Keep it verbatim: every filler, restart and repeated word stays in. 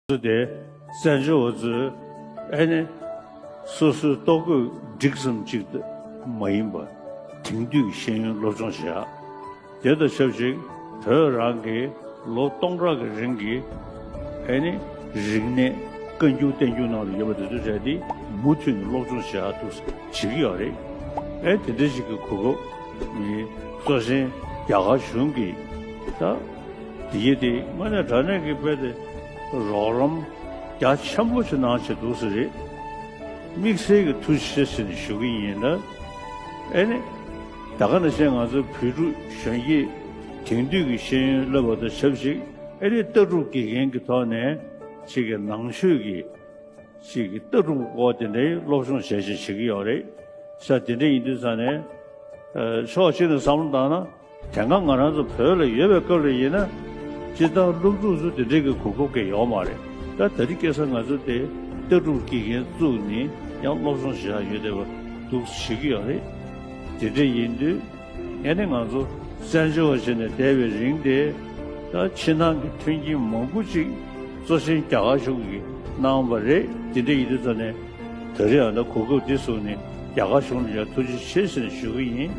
ཚོ་དེ་བཙན་བྱོལ་བ་ཚོས་ཨེ་ནི་སོ་སོའི་ལྟོ་གོས་འགྲིག་ཙམ་ཅིག་མ་ཡིན་པ་དེང་དུས་ཀྱི་ཤེས་ཡོན་སློབ་སྦྱོང་བྱེད་ཡག་དེ་དང་ཆབས་ཅིག་བོད་རང་གི་ལོ་སྟོང་ཕྲག་གི་རིང་གི་ཨེ་ནི་རིག་གནས་བཀའ་འགྱུར་བསྟན་འགྱུར་ནང་ལ་ཡོད་པ་དེ་ཚོ་རེད་དེ་མུ་མཐུད་ནས་སློབ་སྦྱོང་བྱེད་ཡག་འདུག་བྱེད་ཀྱི་ཡོད་རེད། ཨེ་དེ་འདྲ་ཞིག་གི་གོ་སྐབས་མི་གཙོ་ཆེན་རྒྱ་གར་གཞུང་གིས་ད་དེ་ཡི་དེ་དངོས་གནས་དྲང་གནས་ཀྱི་དཔེ་དེ་རོགས་རམ་རྒྱ་ཆེན་པོ་ཞིག་གནང་བྱས་འདུག་ས་རེད། དམིགས་བསལ་གྱི་ཐུགས་རྗེ་ཆེ་ཟེར་ནས་ཞུ་གི་ཡིན་ལ། ཨེ་ནི། ད་ག་ནང་བཞིན་ང་ཚོ་བོད་ཕྲུག་གཞོན་སྐྱེས་དེང་དུས་ཀྱི་ཤེས་ཡོན་བསླབ་པ་དང་ཆབས་ཅིག་ཨེ་ནི་ལྟ་གྲུབ་དགེ་རྒན་གྱི་ཐོག་ནས་ཅིག་གི་ནང་ཆོས་ཀྱི་ཅིག་གི་ལྟ་གྲུབ་སྐོར་དེ་འདྲའི་སློབ་སྦྱོང་བྱས་བྱས་བྱེད་ཀྱི་ཡོད་རེད། ས་དེ་འདྲ་ཡིན་དུས་ཙང་ནས་ཕྱོགས་གཅིག་ནས་བསམ་བློ་བཏང་ན། དེ་སྔ་ང་རང་ཚོ་བོད་ལ་ཡོད་པའི་སྐབས་ལ་ཡིན་ན། སྤྱིར་བཏང་སློབ་ཕྲུག་ཚོ་དེ་འདྲའི་གི་གོ་སྐབས་ཀྱི་ཡོད་མ་རེད། ད་ད་རེས་ཁ་སང་ང་ཚོ་དེ་ལྟ་གྲུབ་དགེ་རྒན་བཙུགས་ནས་ཡང་སློབ་སྦྱོང་བྱེད་ཡག་ཡོད་བསྡད་པ་འདུག་བྱེད་ཀྱི་ཡོད་རེད། དེ་འདྲ་ཡིན་དུས་ཨེ་ནི་ང་ཚོ་བཙན་བྱོལ་བ་བྱས་ནས་བསྡད་པའི་རིང་དེ་ད་ཕྱི་ནང་གི་མཐུན་རྐྱེན་མང་པོ་ཅིག་གཙོ་ཆེན་རྒྱ་གར་གཞུང་གིས་གནང་བ་རེད། དེ་འདྲ་ཡིན་དུས་ཙང་ནས་ད་རེས་ཨ་ན་གོ་སྐབས་འདི་བཟུང་ནས་རྒྱ་གར་གཞུང་ལ་ཡང་ཐུགས་རྗེ་ཆེ་ཟེར་ནས་ཞུ་གི་ཡིན།